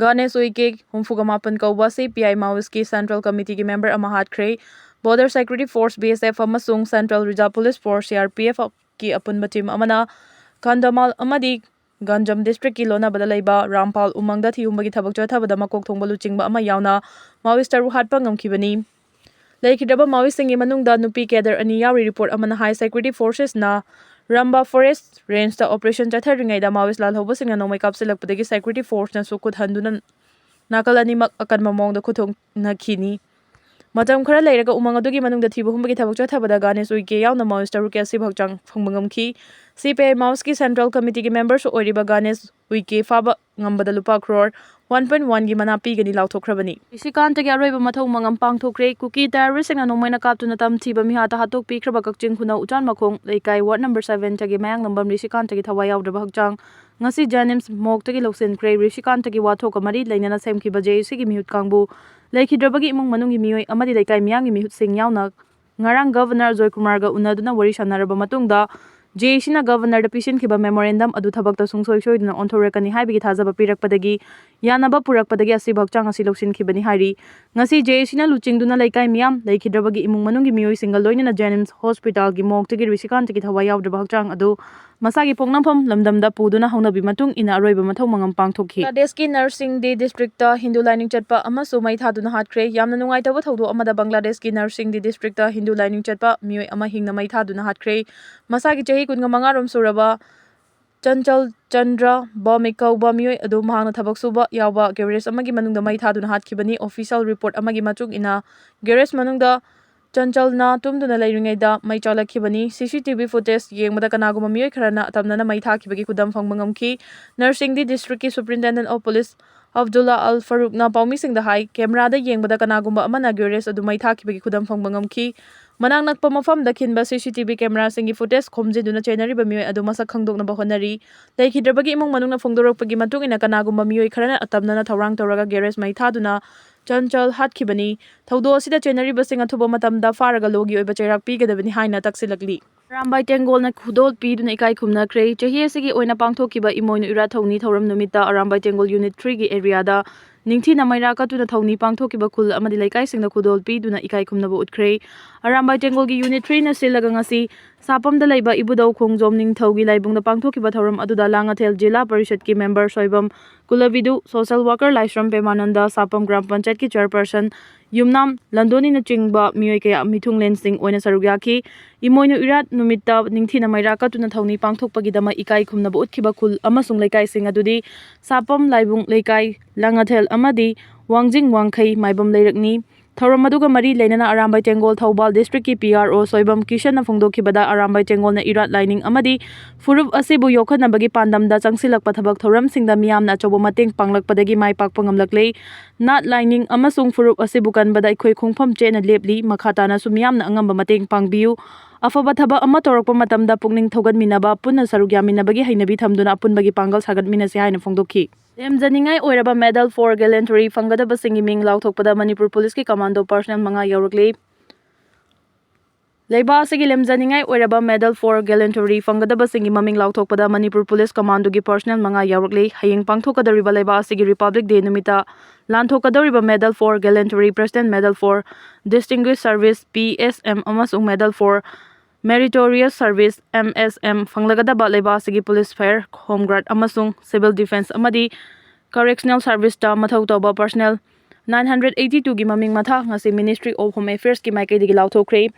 ꯒꯥꯅꯦꯁ ꯎꯏꯀꯦ ꯍꯨꯝꯐꯨꯒ ꯃꯥꯄꯟ ꯀꯧꯕ ꯁꯤ ꯄꯤ ꯑꯥꯏ ꯃꯥꯋꯤꯁꯀꯤ ꯁꯦꯟꯇ꯭ꯔꯦꯜ ꯀꯃꯤꯇꯤꯒꯤ ꯃꯦꯝꯕꯔ ꯑꯃ ꯍꯥꯠꯈ꯭ꯔꯦ꯫ Border security force, B S F, ꯑꯃꯁꯨꯡ central reserve police force, C R P ꯑꯦꯐꯀꯤ ꯑꯄꯨꯟꯕ ꯇꯤꯝ ꯑꯃꯅ ꯀꯟꯙꯃꯥꯜ ꯑꯃꯗꯤ ꯒꯟꯖꯝ ꯗꯤꯁꯇ꯭ꯔꯤꯛꯀꯤ ꯂꯣꯟꯅꯕꯗ ꯂꯩꯕ ꯔꯥꯝꯄꯥꯜ ꯎꯃꯪꯗ ꯊꯤꯍꯨꯝꯕꯒꯤ ꯊꯕꯛ ꯆꯠꯊꯕꯗ ꯃꯀꯣꯛ ꯊꯣꯡꯕ ꯂꯨꯆꯤꯡꯕ ꯑꯃ ꯌꯥꯎꯅ ꯃꯥꯋꯤꯁ ꯇꯔꯨꯛ ꯍꯥꯠꯄ ꯉꯝꯈꯤꯕꯅꯤ꯫ ꯂꯩꯈꯤꯗ꯭ꯔꯕ ꯃꯥꯋꯤꯁꯁꯤꯡꯒꯤ ꯃꯅꯨꯡꯗ ꯅꯨꯄꯤ ꯀꯦꯗꯔ ꯑꯅꯤ ꯌꯥꯎꯔꯤ꯫ ꯔꯤꯄꯣꯔꯠ ꯑꯃꯅ ꯍꯥꯏ, ꯁꯦꯀ꯭ꯌꯨꯔꯤꯇꯤ ꯐꯣꯔꯁꯦꯁꯅ ꯔꯝꯕꯥ ꯐꯣꯔꯦꯁ꯭ꯠ ꯔꯦꯟꯖꯇ ꯑꯣꯄꯔꯦꯁꯟ ꯆꯠꯊꯔꯤꯉꯩꯗ ꯃꯥꯋꯤꯁ ꯂꯥꯜꯍꯧꯕꯁꯤꯡꯅ ꯅꯣꯡꯃꯩ ꯀꯥꯞꯁꯤꯜꯂꯛꯄꯗꯒꯤ ꯁꯦꯀ꯭ꯌꯨꯔꯤꯇꯤ ꯐꯣꯔꯁꯅꯁꯨ ꯈꯨꯠ ꯍꯟꯗꯨꯅ ꯅꯥꯀꯜ ꯑꯅꯤꯃꯛ ꯑꯀꯟꯕ ꯃꯑꯣꯡꯗ ꯈꯨꯠꯊꯣꯛꯅꯈꯤꯅꯤ꯫ ꯃꯇꯝ ꯈꯔ ꯂꯩꯔꯒ ꯎꯃꯪ ꯑꯗꯨꯒꯤ ꯃꯅꯨꯡꯗ ꯊꯤꯕ ꯍꯨꯝꯕꯒꯤ ꯊꯕꯛ ꯆꯠꯊꯕꯗ ꯒꯥꯅꯦꯁ ꯎꯏꯀꯦ ꯌꯥꯎꯅ ꯃꯥꯋꯤꯁ ꯇꯔꯨꯛꯀꯤ ꯑꯁꯤꯕ ꯍꯛꯆꯥꯡ ꯐꯪꯕ ꯉꯝꯈꯤ꯫ ꯁꯤ ꯄꯤ ꯑꯥꯏ ꯃꯥꯋꯤꯁꯀꯤ ꯁꯦꯟꯇ꯭ꯔꯦꯜ ꯀꯃꯤꯇꯤꯒꯤ ꯃꯦꯝꯕꯔꯁꯨ ꯑꯣꯏꯔꯤꯕ ꯒꯥꯅꯦꯁ ꯎꯏꯀꯦ ꯐꯥꯕ ꯉꯝꯕꯗ ꯂꯨꯄꯥ ꯀ꯭ꯔꯣꯔ one point one ꯒꯤ ꯃꯅꯥ ꯄꯤꯒꯅꯤ ꯂꯥꯎꯊꯣꯛꯈ꯭ꯔꯕꯅꯤ꯫ ꯔꯤꯁꯤꯀꯥꯟꯇꯒꯤ ꯑꯔꯣꯏꯕ ꯃꯊꯧ ꯃꯉꯝ ꯄꯥꯡꯊꯣꯛꯈ꯭ꯔꯦ꯫ ꯀꯨꯀꯤ ꯇꯦꯔꯣꯔꯤꯁ꯭ꯠꯁꯤꯡꯅ ꯅꯣꯡꯃꯩꯅ ꯀꯥꯞꯇꯨꯅ ꯇꯝꯊꯤꯕ ꯃꯤꯍꯥꯠꯇ ꯍꯥꯠꯇꯣꯛꯄꯤꯈ꯭ꯔꯕ ꯀꯛꯆꯤꯡ ꯈꯨꯅꯧ ꯎꯆꯥꯟ ꯃꯈꯣꯡ ꯂꯩꯀꯥꯏ ꯋꯥꯔꯗ ꯅꯝꯕꯔ seven ꯇꯒꯤ ꯃꯌꯥꯡꯂꯝꯕꯝ ꯔꯤꯁꯤꯀꯥꯟꯇꯒꯤ ꯊꯋꯥꯏ ꯌꯥꯎꯗ꯭ꯔꯕ ꯍꯛꯆꯥꯡ ꯉꯁꯤ ꯖꯦꯅꯤꯝꯁ ꯃꯣꯔꯒꯇꯒꯤ ꯂꯧꯁꯤꯟꯈ꯭ꯔꯦ꯫ ꯔꯤꯁꯤꯀꯥꯟꯇꯒꯤ ꯋꯥꯊꯣꯛꯀ ꯃꯔꯤ ꯂꯩꯅꯅ ꯁꯦꯝꯈꯤꯕ ꯖꯦ ꯑꯦ ꯁꯤꯒꯤ ꯃꯤꯍꯨꯠ ꯀꯥꯡꯕꯨ, ꯂꯩꯈꯤꯗ꯭ꯔꯕꯒꯤ ꯏꯃꯨꯡ ꯃꯅꯨꯡꯒꯤ ꯃꯤꯑꯣꯏ ꯑꯃꯗꯤ ꯂꯩꯀꯥꯏ ꯃꯤꯌꯥꯝꯒꯤ ꯃꯤꯍꯨꯠꯁꯤꯡ ꯌꯥꯎꯅ ꯉꯔꯥꯡ ꯒꯕꯔꯅꯔ ꯖꯣꯏꯀꯨꯃꯥꯔꯒ ꯎꯅꯗꯨꯅ ꯋꯥꯔꯤ ꯁꯥꯟꯅꯔꯕ ꯃꯇꯨꯡꯗ, ꯖꯦ ꯑꯦ ꯁꯤꯅ ꯒꯕꯔꯅꯔꯗ ꯄꯤꯁꯤꯟꯈꯤꯕ ꯃꯦꯃꯣꯔꯦꯟꯗꯝ ꯑꯗꯨ ꯊꯕꯛꯇ ꯁꯨꯡꯁꯣꯏ ꯁꯣꯏꯗꯅ ꯑꯣꯟꯊꯣꯔꯛꯀꯅꯤ ꯍꯥꯏꯕꯒꯤ ꯊꯥꯖꯕ ꯄꯤꯔꯛꯄꯗꯒꯤ ꯌꯥꯅꯕ ꯄꯨꯔꯛꯄꯗꯒꯤ ꯑꯁꯤꯕ ꯍꯛꯆꯥꯡ ꯑꯁꯤ ꯂꯧꯁꯤꯟꯈꯤꯕꯅꯤ ꯍꯥꯏꯔꯤ꯫ ꯉꯁꯤ ꯖꯦ ꯑꯦ ꯁꯤꯅ ꯂꯨꯆꯤꯡꯗꯨꯅ ꯂꯩꯀꯥꯏ ꯃꯤꯌꯥꯝ, ꯂꯩꯈꯤꯗ꯭ꯔꯕꯒꯤ ꯏꯃꯨꯡ ꯃꯅꯨꯡꯒꯤ ꯃꯤꯑꯣꯏꯁꯤꯡꯒ ꯂꯣꯏꯅꯅ ꯖꯦꯅꯤꯝꯁ ꯍꯣꯁꯄꯤꯇꯥꯜꯒꯤ ꯃꯣꯔꯒꯇꯒꯤ ꯔꯤꯁꯤꯀꯥꯟꯇꯒꯤ ꯊꯋꯥꯏ ꯌꯥꯎꯗ꯭ꯔꯕ ꯍꯛꯆꯥꯡ ꯑꯗꯨ ꯃꯁꯥꯒꯤ ꯄꯣꯛꯅꯐꯝ ꯂꯝꯗꯝꯗ ꯄꯨꯗꯨꯅ ꯍꯧꯅꯕꯤ ꯃꯇꯨꯡ ꯏꯟꯅ ꯑꯔꯣꯏꯕ ꯃꯊꯧ ꯃꯉꯝ ꯄꯥꯡꯊꯣꯛꯈꯤ꯫ ꯕꯪꯒ꯭ꯂꯥꯗꯦꯁꯀꯤ ꯅꯔꯁꯤꯡꯗꯤ ꯗꯤꯁꯇ꯭ꯔꯤꯛꯇ ꯍꯤꯟꯗꯨ ꯂꯥꯏꯅꯤꯡ ꯆꯠꯄ ꯑꯃꯁꯨ ꯃꯩ ꯊꯥꯗꯨꯅ ꯍꯥꯠꯈ꯭ꯔꯦ꯫ ꯌꯥꯝꯅ ꯅꯨꯡꯉꯥꯏꯇꯕ ꯊꯧꯗꯣꯛ ꯑꯃꯗ ꯕꯪꯒ꯭ꯂꯥꯗꯦꯁꯀꯤ ꯅꯔꯁꯤꯡꯗꯤ ꯗꯤꯁꯇ꯭ꯔꯤꯛꯇ ꯍꯤꯟꯗꯨ ꯂꯥꯏꯅꯤꯡ ꯆꯠꯄ ꯃꯤꯑꯣꯏ ꯑꯃ ꯍꯤꯡꯅ ꯃꯩ ꯊꯥꯗꯨꯅ ꯍꯥꯠꯈ꯭ꯔꯦ꯫ ꯃꯁꯥꯒꯤ ꯆꯍꯤ ꯀꯨꯟꯃꯉꯥ ꯔꯣꯝ ꯁꯨꯔꯕ ꯆꯟꯆꯜ ꯆꯟꯗ꯭ꯔ ꯕꯣꯃꯤꯛ ꯀꯧꯕ ꯃꯤꯑꯣꯏ ꯑꯗꯨ ꯃꯍꯥꯛꯅ ꯊꯕꯛ ꯁꯨꯕ ꯌꯥꯎꯕ ꯒꯦꯔꯦꯖ ꯑꯃꯒꯤ ꯃꯅꯨꯡꯗ ꯃꯩ ꯊꯥꯗꯨꯅ ꯍꯥꯠꯈꯤꯕꯅꯤ꯫ ꯑꯣꯐꯤꯁꯤꯌꯦꯜ ꯔꯤꯄꯣꯔꯠ ꯑꯃꯒꯤ ꯃꯇꯨꯡ ꯏꯟꯅ, ꯒꯦꯔꯦꯖ ꯃꯅꯨꯡꯗ ꯆꯟꯆꯜꯅ ꯇꯨꯝꯗꯨꯅ ꯂꯩꯔꯤꯉꯩꯗ ꯃꯩ ꯆꯥꯛꯂꯛꯈꯤꯕꯅꯤ꯫ ꯁꯤ ꯁꯤ ꯇꯤ ꯚꯤ ꯐꯨꯇꯦꯖ ꯌꯦꯡꯕꯗ ꯀꯅꯥꯒꯨꯝꯕ ꯃꯤꯑꯣꯏ ꯈꯔꯅ ꯑꯇꯝꯅꯅ ꯃꯩ ꯊꯥꯈꯤꯕꯒꯤ ꯈꯨꯗꯝ ꯐꯪꯕ ꯉꯝꯈꯤ꯫ ꯅꯔꯁꯤꯡꯗꯤ ꯗꯤꯁꯇ꯭ꯔꯤꯛꯀꯤ ꯁꯨꯄ꯭ꯔꯤꯟꯇꯦꯟꯗꯦꯟ ꯑꯣꯐ ꯄꯨꯂꯤꯁ ꯑꯕꯗꯨꯜꯂꯥ ꯑꯜ ꯐꯥꯔꯨꯛꯅ ꯄꯥꯎꯃꯤꯁꯤꯡꯗ ꯍꯥꯏ, ꯀꯦꯃꯦꯔꯥꯗ ꯌꯦꯡꯕꯗ ꯀꯅꯥꯒꯨꯝꯕ ꯑꯃꯅ ꯒꯦꯔꯦꯖ ꯑꯗꯨ ꯃꯩ ꯊꯥꯈꯤꯕꯒꯤ ꯈꯨꯗꯝ ꯐꯪꯕ ꯉꯝꯈꯤ꯫ ꯃꯅꯥꯛ ꯅꯛꯄ ꯃꯐꯝꯗ ꯈꯤꯟꯕ ꯁꯤ ꯁꯤ ꯇꯤ ꯚꯤ ꯀꯦꯃꯦꯔꯥꯁꯤꯡꯒꯤ ꯐꯨꯇꯦꯖ ꯈꯣꯝꯖꯤꯟꯗꯨꯅ ꯆꯦꯟꯅꯔꯤꯕ ꯃꯤꯑꯣꯏ ꯑꯗꯨ ꯃꯁꯛ ꯈꯪꯗꯣꯛꯅꯕ ꯍꯣꯠꯅꯔꯤ꯫ ꯂꯩꯈꯤꯗ꯭ꯔꯕꯒꯤ ꯏꯃꯨꯡ ꯃꯅꯨꯡꯅ ꯐꯣꯡꯗꯣꯔꯛꯄꯒꯤ ꯃꯇꯨꯡ ꯏꯟꯅ, ꯀꯅꯥꯒꯨꯝꯕ ꯃꯤꯑꯣꯏ ꯈꯔꯅ ꯑꯇꯝꯅꯅ ꯊꯧꯔꯥꯡ ꯇꯧꯔꯒ ꯒꯦꯔꯦꯖ ꯃꯩ ꯊꯥꯗꯨꯅ ꯆꯟꯆꯜ ꯍꯥꯠꯈꯤꯕꯅꯤ꯫ ꯊꯧꯗꯣꯛ ꯑꯁꯤꯗ ꯆꯦꯟꯅꯔꯤꯕꯁꯤꯡ ꯑꯊꯨꯕ ꯃꯇꯝꯗ ꯐꯥꯔꯒ ꯂꯣꯒꯤ ꯑꯣꯏꯕ ꯆꯩꯔꯥꯛ ꯄꯤꯒꯗꯕꯅꯤ ꯍꯥꯏꯅ ꯇꯛꯁꯤꯜꯂꯛꯂꯤ꯫ ꯑꯔꯥꯝꯕꯥꯏ ꯇꯦꯡꯒꯣꯜꯅ ꯈꯨꯗꯣꯜ ꯄꯤꯗꯨꯅ ꯏꯀꯥꯏ ꯈꯨꯝꯅꯈ꯭ꯔꯦ꯫ ꯆꯍꯤ ꯑꯁꯤꯒꯤ ꯑꯣꯏꯅ ꯄꯥꯡꯊꯣꯛꯈꯤꯕ ꯏꯃꯣꯏꯅꯨ ꯏꯔꯥꯠ ꯊꯧꯅꯤ ꯊꯧꯔꯝ ꯅꯨꯃꯤꯠꯇ ꯑꯔꯥꯝꯕꯥꯏ ꯇꯦꯡꯒꯣꯜ ꯌꯨꯅꯤꯠ ꯊ꯭ꯔꯤꯒꯤ ꯑꯦꯔꯤꯌꯥꯗ ꯅꯤꯡꯊꯤꯅ ꯃꯩꯔꯥ ꯀꯠꯇꯨꯅ ꯊꯧꯅꯤ ꯄꯥꯡꯊꯣꯛꯈꯤꯕ ꯈꯨꯜ ꯑꯃꯗꯤ ꯂꯩꯀꯥꯏꯁꯤꯡꯗ ꯈꯨꯗꯣꯜ ꯄꯤꯗꯨꯅ ꯏꯀꯥꯏ ꯈꯨꯝꯅꯕ ꯎꯠꯈ꯭ꯔꯦ꯫ ꯑꯔꯥꯝꯕꯥꯏ ꯇꯦꯡꯒꯣꯜꯒꯤ ꯌꯨꯅꯤꯠ ꯊ꯭ꯔꯤꯅ ꯁꯤꯜꯂꯒ ꯉꯁꯤ ꯁꯥꯄꯝꯗ ꯂꯩꯕ ꯏꯕꯨꯙꯧ ꯈꯣꯡꯖꯣꯝ ꯅꯤꯡꯊꯧꯒꯤ ꯂꯥꯏꯕꯨꯡꯗ ꯄꯥꯡꯊꯣꯛꯈꯤꯕ ꯊꯧꯔꯝ ꯑꯗꯨꯗ ꯂꯥꯡꯉꯊꯦꯜ ꯖꯤꯂꯥ ꯄꯔꯤꯁꯠꯀꯤ ꯃꯦꯝꯕꯔ ꯁꯣꯏꯕꯝ ꯀꯨꯂꯕꯤꯗꯨ, ꯁꯣꯁꯦꯜ ꯋꯥꯔꯀꯔ ꯂꯥꯏꯁ꯭ꯔꯝ ꯄꯦꯃꯥꯅꯟꯗ, ꯁꯥꯄꯝ ꯒ꯭ꯔꯥꯝ ꯄꯟꯆꯥꯌꯠꯀꯤ ꯆꯤꯌꯔꯄꯔꯁꯟ ꯌꯨꯝꯅꯥꯝ ꯂꯟꯗꯣꯅꯤꯅꯆꯤꯡꯕ ꯃꯤꯑꯣꯏ ꯀꯌꯥ ꯃꯤꯊꯨꯡꯂꯦꯟꯁꯤꯡ ꯑꯣꯏꯅ ꯁꯔꯨꯛ ꯌꯥꯈꯤ꯫ ꯏꯃꯣꯏꯅꯨ ꯏꯔꯥꯠ ꯅꯨꯃꯤꯠꯇ ꯅꯤꯡꯊꯤꯅ ꯃꯩꯔꯥ ꯀꯠꯇꯨꯅ ꯊꯧꯅꯤ ꯄꯥꯡꯊꯣꯛꯄꯒꯤꯗꯃꯛ ꯏꯀꯥꯏ ꯈꯨꯝꯅꯕ ꯎꯠꯈꯤꯕ ꯈꯨꯜ ꯑꯃꯁꯨꯡ ꯂꯩꯀꯥꯏꯁꯤꯡ ꯑꯗꯨꯗꯤ ꯁꯥꯄꯝ, ꯂꯥꯏꯕꯨꯡ ꯂꯩꯀꯥꯏ, ꯂꯥꯡꯉꯊꯦꯜ ꯑꯃꯗꯤ ꯋꯥꯡꯖꯤꯡ ꯋꯥꯡꯈꯩ ꯃꯥꯏꯕꯝ ꯂꯩꯔꯛꯅꯤ꯫ ꯊꯧꯔꯝ ꯑꯗꯨꯒ ꯃꯔꯤ ꯂꯩꯅꯅ ꯑꯔꯥꯝꯕꯥꯏ ꯇꯦꯡꯒꯣꯜ ꯊꯧꯕꯥꯜ ꯗꯤꯁꯇ꯭ꯔꯤꯛꯀꯤ ꯄꯤ ꯑꯥꯔ ꯑꯣ ꯁꯣꯏꯕꯝ ꯀꯤꯁꯟꯅ ꯐꯣꯡꯗꯣꯛꯈꯤꯕꯗ, ꯑꯔꯥꯝꯕꯥꯏ ꯇꯦꯡꯒꯣꯜꯅ ꯏꯔꯥꯠ ꯂꯥꯏꯅꯤꯡ ꯑꯃꯗꯤ ꯐꯨꯔꯨꯞ ꯑꯁꯤꯕꯨ ꯌꯣꯛꯈꯠꯅꯕꯒꯤ ꯄꯥꯟꯗꯝꯗ ꯆꯪꯁꯤꯜꯂꯛꯄ ꯊꯕꯛ ꯊꯧꯔꯝꯁꯤꯡꯗ ꯃꯤꯌꯥꯝꯅ ꯑꯆꯧꯕ ꯃꯇꯦꯡ ꯄꯥꯡꯂꯛꯄꯗꯒꯤ ꯃꯥꯏ ꯄꯥꯛꯄ ꯉꯝꯂꯛꯂꯦ꯫ ꯅꯥꯠ ꯂꯥꯏꯅꯤꯡ ꯑꯃꯁꯨꯡ ꯐꯨꯔꯨꯞ ꯑꯁꯤꯕꯨ ꯀꯟꯕꯗ ꯑꯩꯈꯣꯏ ꯈꯣꯡꯐꯝ ꯆꯦꯠꯅ ꯂꯦꯞꯂꯤ꯫ ꯃꯈꯥ ꯇꯥꯅꯁꯨ ꯃꯤꯌꯥꯝꯅ ꯑꯉꯝꯕ ꯃꯇꯦꯡ ꯄꯥꯡꯕꯤꯌꯨ꯫ ꯑꯐꯕ ꯊꯕꯛ ꯑꯃ ꯇꯧꯔꯛꯄ ꯃꯇꯝꯗ ꯄꯨꯛꯅꯤꯡ ꯊꯧꯒꯠꯃꯤꯟꯅꯕ, ꯄꯨꯟꯅ ꯁꯔꯨꯛ ꯌꯥꯃꯤꯟꯅꯕꯒꯤ ꯍꯩꯅꯕꯤ ꯊꯝꯗꯨꯅ ꯑꯄꯨꯟꯕꯒꯤ ꯄꯥꯡꯒꯜ ꯁꯥꯒꯠꯃꯤꯟꯅꯁꯤ ꯍꯥꯏꯅ ꯐꯣꯡꯗꯣꯛꯈꯤ꯫ ꯂꯦꯝꯖꯅꯤꯡꯉꯥꯏ ꯑꯣꯏꯔꯕ Medal for Gallantry ꯐꯪꯒꯗꯕꯁꯤꯡꯒꯤ ꯃꯤꯡ ꯂꯥꯎꯊꯣꯛꯄꯗ ꯃꯅꯤꯄꯨꯔ ꯄꯨꯂꯤꯁꯀꯤ ꯀꯃꯥꯟꯗꯣ ꯄꯔꯁꯅꯦꯜ ꯃꯉꯥ ꯌꯥꯎꯔꯛꯂꯤ꯫ ꯂꯩꯕꯥꯛ ꯑꯁꯤꯒꯤ ꯂꯦꯝꯖꯅꯤꯡꯉꯥꯏ ꯑꯣꯏꯔꯕ Medal for Gallantry ꯐꯪꯒꯗꯕꯁꯤꯡꯒꯤ ꯃꯃꯤꯡ ꯂꯥꯎꯊꯣꯛꯄꯗ ꯃꯅꯤꯄꯨꯔ ꯄꯨꯂꯤꯁ ꯀꯃꯥꯟꯗꯣꯒꯤ ꯄꯔꯁꯅꯦꯜ ꯃꯉꯥ ꯌꯥꯎꯔꯛꯂꯤ꯫ ꯍꯌꯦꯡ ꯄꯥꯡꯊꯣꯛꯀꯗꯧꯔꯤꯕ ꯂꯩꯕꯥꯛ ꯑꯁꯤꯒꯤ ꯔꯤꯄꯕ꯭ꯂꯤꯛ ꯗꯦ ꯅꯨꯃꯤꯠꯇ ꯂꯥꯟꯊꯣꯛꯀꯗꯧꯔꯤꯕ Medal for Gallantry, President Medal for Distinguished Service, P S M, ꯑꯃꯁꯨꯡ Medal for Meritorious Service, M S M, ꯐꯪꯂꯒꯗꯕ ꯂꯩꯕꯥꯛ ꯑꯁꯤꯒꯤ Police Fire, Home Guard ꯑꯃꯁꯨꯡ Civil Defence ꯑꯃꯗꯤ Correctional Service ꯇ ꯃꯊꯧ ꯇꯧꯕ personnel nine hundred eighty two ꯒꯤ ꯃꯃꯤꯡ ꯃꯊꯥ ꯉꯁꯤ Ministry of Home Affairs ꯀꯤ ꯃꯥꯏꯀꯩꯗꯒꯤ ꯂꯥꯎꯊꯣꯛꯈ꯭ꯔꯦ꯫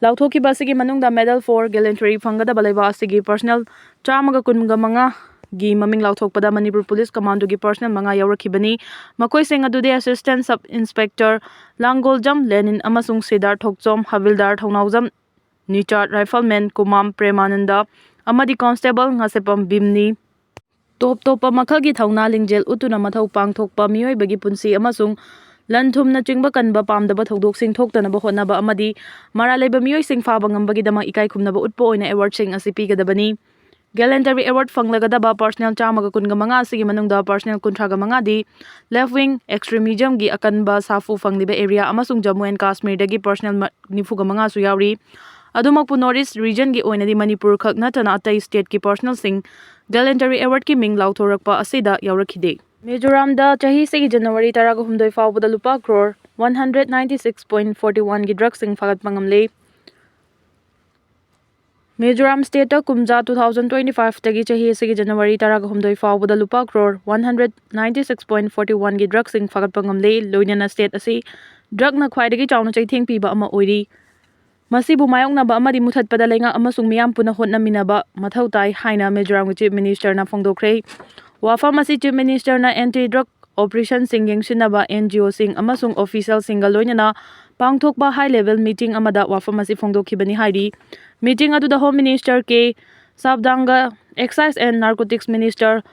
ꯂꯥꯎꯊꯣꯛꯈꯤꯕ ꯑꯁꯤꯒꯤ ꯃꯅꯨꯡꯗ Medal for Gallantry ꯐꯪꯒꯗꯕ ꯂꯩꯕꯥꯛ ꯑꯁꯤꯒꯤ personnel ꯆꯥꯝꯃꯒ ꯀꯨꯟꯒ ꯃꯉꯥ ꯒꯤ ꯃꯃꯤꯡ ꯂꯥꯎꯊꯣꯛꯄꯗ ꯃꯅꯤꯄꯨꯔ Police Commando ꯒꯤ personnel ꯃꯉꯥ ꯌꯥꯎꯔꯛꯈꯤꯕꯅꯤ꯫ ꯃꯈꯣꯏꯁꯤꯡ ꯑꯗꯨꯗꯤ Assistant Sub Inspector ꯂꯥꯡꯒꯣꯜꯖꯝ ꯂꯦꯅꯤꯟ ꯑꯃꯁꯨꯡ ꯁꯤꯗꯥꯔ ꯊꯣꯛꯆꯣꯝ, ꯍꯕꯤꯜꯗꯥꯔ ꯊꯧꯅꯥꯎꯖꯝ ꯅꯤꯆꯥꯠ, Rifleman ꯀꯨꯃꯥꯝ ꯄ꯭ꯔꯦꯃꯥꯅꯟꯗ ꯑꯃꯗꯤ Constable ꯉꯥꯁꯦꯄꯝ ꯚꯤꯝꯅꯤ꯫ ꯇꯣꯞ ꯇꯣꯞꯄ ꯃꯈꯜꯒꯤ ꯊꯧꯅꯥ ꯂꯤꯡꯖꯦꯜ ꯎꯠꯇꯨꯅ ꯃꯊꯧ ꯄꯥꯡꯊꯣꯛꯄ ꯃꯤꯑꯣꯏꯕꯒꯤ ꯄꯨꯟꯁꯤ ꯑꯃꯁꯨꯡ ꯂꯟ ꯊꯨꯝꯅꯆꯤꯡꯕ ꯀꯟꯕ ꯄꯥꯝꯗꯕ ꯊꯧꯗꯣꯛꯁꯤꯡ ꯊꯣꯛꯇꯅꯕ ꯍꯣꯠꯅꯕ ꯑꯃꯗꯤ ꯃꯔꯥꯜ ꯂꯩꯕ ꯃꯤꯑꯣꯏꯁꯤꯡ ꯐꯥꯕ ꯉꯝꯕꯒꯤꯗꯃꯛ ꯏꯀꯥꯏ ꯈꯨꯝꯅꯕ ꯎꯠꯄ ꯑꯣꯏꯅ award ꯁꯤꯡ ꯑꯁꯤ ꯄꯤꯒꯗꯕꯅꯤ꯫ Gallantry Award ꯐꯪꯂꯒꯗꯕ personnel ꯆꯥꯝꯃꯒ ꯀꯨꯟꯒ ꯃꯉꯥ ꯑꯁꯤꯒꯤ ꯃꯅꯨꯡꯗ personnel ꯀꯨꯟꯊ꯭ꯔꯥꯒ ꯃꯉꯥꯗꯤ left wing extremism ꯒꯤ ꯑꯀꯟꯕ ꯁꯥꯐꯨ ꯐꯪꯂꯤꯕ area ꯑꯃꯁꯨꯡ ꯖꯝꯃꯨ and ꯀꯥꯁꯃꯤꯔꯗꯒꯤ personnel ꯃ-, ꯅꯤꯐꯨꯒ ꯃꯉꯥꯁꯨ ꯌꯥꯎꯔꯤ꯫ ꯑꯗꯨꯃꯛꯄꯨ North East region ꯒꯤ ꯑꯣꯏꯅꯗꯤ ꯃꯅꯤꯄꯨꯔ ꯈꯛ ꯅꯠꯇꯅ ꯑꯇꯩ state ꯀꯤ personnel ꯁꯤꯡ Gallantry Award ꯀꯤ ꯃꯤꯡ ꯂꯥꯎꯊꯣꯔꯛꯄ ꯑꯁꯤꯗ ꯌꯥꯎꯔꯛꯈꯤꯗꯦ꯫ ꯃꯤꯖꯣꯔꯥꯝꯗ ꯆꯍꯤꯁꯤꯒꯤ January ꯇꯔꯥꯒ ꯍꯨꯝꯗꯣꯏ ꯐꯥꯎꯕꯗ ꯂꯨꯄꯥ crore one hundred ninety six point forty one ꯒꯤ drug ꯁꯤꯡ ꯐꯥꯒꯠꯄ ꯉꯝꯂꯦ꯫ ꯃꯤꯖꯣꯔꯥꯝ state ꯇ ꯀꯨꯝꯖꯥ two thousand twenty five ꯇꯒꯤ ꯆꯍꯤ ꯑꯁꯤꯒꯤ January ꯇꯔꯥꯒ ꯍꯨꯝꯗꯣꯏ ꯐꯥꯎꯕꯗ ꯂꯨꯄꯥ crore one hundred ninety six point forty one ꯒꯤ drug ꯁꯤꯡ ꯐꯥꯒꯠꯄ ꯉꯝꯂꯦ꯫ ꯂꯣꯏꯅꯅ state ꯑꯁꯤ drug ꯅ ꯈ꯭ꯋꯥꯏꯗꯒꯤ ꯆꯥꯎꯅ ꯆꯩꯊꯦꯡ ꯄꯤꯕ ꯑꯃ ꯑꯣꯏꯔꯤ꯫ ꯃꯁꯤꯕꯨ ꯃꯥꯌꯣꯛꯅꯕ ꯑꯃꯗꯤ ꯃꯨꯊꯠꯄꯗ ꯂꯩꯉꯥꯛ ꯑꯃꯁꯨꯡ ꯃꯤꯌꯥꯝ ꯄꯨꯟꯅ ꯍꯣꯠꯅꯃꯤꯟꯅꯕ ꯃꯊꯧ ꯇꯥꯏ ꯍꯥꯏꯅ ꯃꯤꯖꯣꯔꯥꯝꯒꯤ Chief Minister ꯅ ꯐꯣꯡꯗꯣꯛꯈ꯭ꯔꯦ꯫ ꯋꯥꯐꯝ ꯑꯁꯤ Chief Minister ꯅ anti drug operation ꯁꯤꯡ ꯌꯦꯡꯁꯤꯟꯅꯕ N G O ꯁꯤꯡ ꯑꯃꯁꯨꯡ official ꯁꯤꯡꯒ ꯂꯣꯏꯅꯅ ꯄꯥꯡꯊꯣꯛꯄ high level meeting ꯑꯃꯗ ꯋꯥꯐꯝ ꯑꯁꯤ ꯐꯣꯡꯗꯣꯛꯈꯤꯕꯅꯤ ꯍꯥꯏꯔꯤ꯫ Meeting ꯑꯗꯨꯗ Home Minister K ꯁꯥꯕꯗꯥꯡꯒ, Excise and Narcotics Minister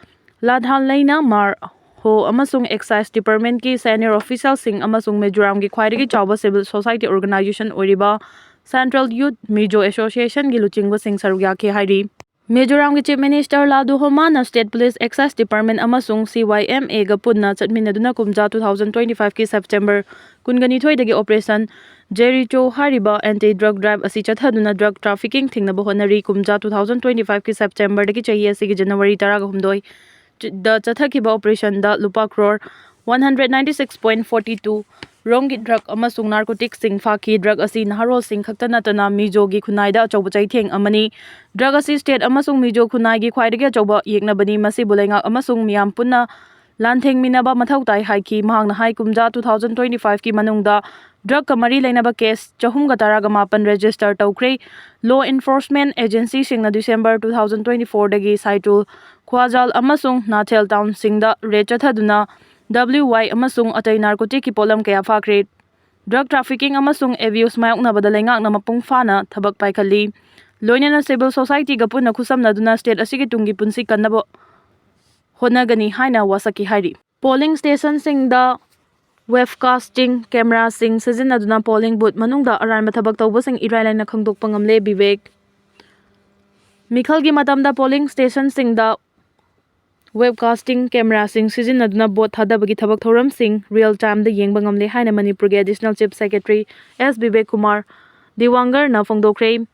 ꯂꯥꯗꯥꯟꯂꯩꯅꯥ ꯃꯥꯔ ꯍꯣ ꯑꯃꯁꯨꯡ Excise Department ꯀꯤ senior official ꯁꯤꯡ ꯑꯃꯁꯨꯡ ꯃꯤꯖꯣꯔꯥꯝꯒꯤ ꯈ꯭ꯋꯥꯏꯗꯒꯤ ꯆꯥꯎꯕ civil society organization ꯑꯣꯏꯔꯤꯕ Central Youth Mizo Association ꯒꯤ ꯂꯨꯆꯤꯡꯕꯁꯤꯡ ꯁꯔꯨꯛ ꯌꯥꯈꯤ ꯍꯥꯏꯔꯤ꯫ ꯃꯤꯖꯣꯔꯥꯝꯒꯤ Chief Minister ꯂꯥꯗꯨ ꯍꯣꯃꯥꯅ state police, excise department ꯑꯃꯁꯨꯡ C Y M A ꯒ ꯄꯨꯟꯅ ꯆꯠꯃꯤꯟꯅꯗꯨꯅ ꯀꯨꯝꯖꯥ two thousand twenty five ꯀꯤ September ꯀꯨꯟꯒ ꯅꯤꯊꯣꯏꯗꯒꯤ Operation ꯖꯦꯔꯤꯆꯣ ꯍꯥꯏꯔꯤꯕ anti drug drive ꯑꯁꯤ ꯆꯠꯊꯗꯨꯅ drug trafficking ꯊꯤꯡꯅꯕ ꯍꯣꯠꯅꯔꯤ꯫ ꯀꯨꯝꯖꯥ two thousand twenty five ꯀꯤ September ꯗꯒꯤ ꯆꯍꯤ ꯑꯁꯤꯒꯤ January ꯇꯔꯥꯒ ꯍꯨꯝꯗꯣꯏ ꯗ ꯆꯠꯊꯈꯤꯕ operation ꯗ ꯂꯨꯄꯥ crore one hundred ninety six point forty two ꯔꯣꯝꯒꯤ ꯗ꯭ꯔꯒ ꯑꯃꯁꯨꯡ ꯅꯥꯔꯀꯣꯇꯤꯛꯁꯁꯤꯡ ꯐꯥꯈꯤ꯫ ꯗ꯭ꯔꯒ ꯑꯁꯤ ꯅꯍꯥꯔꯣꯜꯁꯤꯡ ꯈꯛꯇ ꯅꯠꯇꯅ ꯃꯤꯖꯣꯒꯤ ꯈꯨꯟꯅꯥꯏꯗ ꯑꯆꯧꯕ ꯆꯩꯊꯦꯡ ꯑꯃꯅꯤ꯫ ꯗ꯭ꯔꯒ ꯑꯁꯤ ꯁ꯭ꯇꯦꯠ ꯑꯃꯁꯨꯡ ꯃꯤꯖꯣ ꯈꯨꯟꯅꯥꯏꯒꯤ ꯈ꯭ꯋꯥꯏꯗꯒꯤ ꯑꯆꯧꯕ ꯌꯦꯛꯅꯕꯅꯤ꯫ ꯃꯁꯤꯕꯨ ꯂꯩꯉꯥꯛ ꯑꯃꯁꯨꯡ ꯃꯤꯌꯥꯝ ꯄꯨꯟꯅ ꯂꯥꯟꯊꯦꯡꯃꯤꯟꯅꯕ ꯃꯊꯧ ꯇꯥꯏ ꯍꯥꯏꯈꯤ꯫ ꯃꯍꯥꯛꯅ ꯍꯥꯏ, ꯀꯨꯝꯖꯥ two thousand twenty fiveꯀꯤ ꯃꯅꯨꯡꯗ ꯗ꯭ꯔꯒꯀ ꯃꯔꯤ ꯂꯩꯅꯕ ꯀꯦꯁ ꯆꯍꯨꯝꯒ ꯇꯔꯥꯒ ꯃꯥꯄꯟ ꯔꯦꯖꯤꯁꯇꯔ ꯇꯧꯈ꯭ꯔꯦ꯫ ꯂꯣ ꯏꯟꯐꯣꯔꯁꯃꯦꯟ ꯑꯦꯖꯦꯟꯁꯤꯁꯤꯡꯅ ꯗꯤꯁꯦꯝꯕꯔ two thousand twenty fourꯗꯒꯤ ꯁꯥꯏꯇꯨꯜ, ꯈ꯭ꯋꯥꯖꯥꯜ ꯑꯃꯁꯨꯡ ꯅꯥꯊꯦꯜ ꯇꯥꯎꯟꯁꯤꯡꯗ ꯔꯦꯗ ꯆꯠꯊꯗꯨꯅ ꯗꯕ꯭ꯂꯤꯌꯨ ꯋꯥꯏ ꯑꯃꯁꯨꯡ ꯑꯇꯩ ꯅꯥꯔꯀꯣꯇꯤꯛꯀꯤ ꯄꯣꯠꯂꯝ ꯀꯌꯥ ꯐꯥꯈ꯭ꯔꯦ꯫ ꯗ꯭ꯔꯒ ꯇ꯭ꯔꯥꯐꯤꯀꯤꯡ ꯑꯃꯁꯨꯡ ꯑꯦꯕ꯭ꯌꯨꯁ ꯃꯥꯌꯣꯛꯅꯕꯗ ꯂꯩꯉꯥꯛꯅ ꯃꯄꯨꯡ ꯐꯥꯅ ꯊꯕꯛ ꯄꯥꯏꯈꯠꯂꯤ꯫ ꯂꯣꯏꯅꯅ ꯁꯤꯚꯤꯜ ꯁꯣꯁꯥꯏꯇꯤꯒ ꯄꯨꯟꯅ ꯈꯨꯠꯁꯝꯅꯗꯨꯅ ꯁ꯭ꯇꯦꯠ ꯑꯁꯤꯒꯤ ꯇꯨꯡꯒꯤ ꯄꯨꯟꯁꯤ ꯀꯟꯅꯕ ꯍꯣꯠꯅꯒꯅꯤ ꯍꯥꯏꯅ ꯋꯥꯁꯛꯈꯤ ꯍꯥꯏꯔꯤ꯫ ꯄꯣꯂꯤꯡ ꯁ꯭ꯇꯦꯁꯟꯁꯤꯡꯗ ꯋꯦꯕꯀꯥꯁꯇꯤꯡ ꯀꯦꯃꯦꯔꯥꯁꯤꯡ ꯁꯤꯖꯤꯟꯅꯗꯨꯅ ꯄꯣꯂꯤꯡ ꯕꯨꯊ ꯃꯅꯨꯡꯗ ꯑꯔꯥꯟꯕ ꯊꯕꯛ ꯇꯧꯕꯁꯤꯡ ꯏꯔꯥꯏ ꯂꯥꯏꯅ ꯈꯪꯗꯣꯛꯄ ꯉꯝꯂꯦ꯫ ꯕꯤꯕꯦꯛ꯫ ꯃꯤꯈꯜꯒꯤ ꯃꯇꯝꯗ ꯄꯣꯂꯤꯡ ꯁ꯭ꯇꯦꯁꯟꯁꯤꯡꯗ ꯋꯦꯕꯀꯥꯁꯇꯤꯡ ꯀꯦꯃꯦꯔꯥꯁꯤꯡ ꯁꯤꯖꯤꯟꯅꯗꯨꯅ ꯚꯣꯠ ꯊꯥꯗꯕꯒꯤ ꯊꯕꯛ ꯊꯧꯔꯝꯁꯤꯡ ꯔꯤꯌꯦꯜ ꯇꯥꯏꯝꯗ ꯌꯦꯡꯕ ꯉꯝꯂꯦ ꯍꯥꯏꯅ ꯃꯅꯤꯄꯨꯔꯒꯤ ꯑꯦꯗꯤꯁꯅꯦꯜ ꯆꯤꯐ ꯁꯦꯀ꯭ꯔꯦꯇꯔꯤ ꯑꯦꯁ ꯕꯤꯕꯦꯛ ꯀꯨꯃꯥꯔ ꯗꯤꯋꯥꯡꯒꯔꯅ ꯐꯣꯡꯗꯣꯛꯈ꯭ꯔꯦ꯫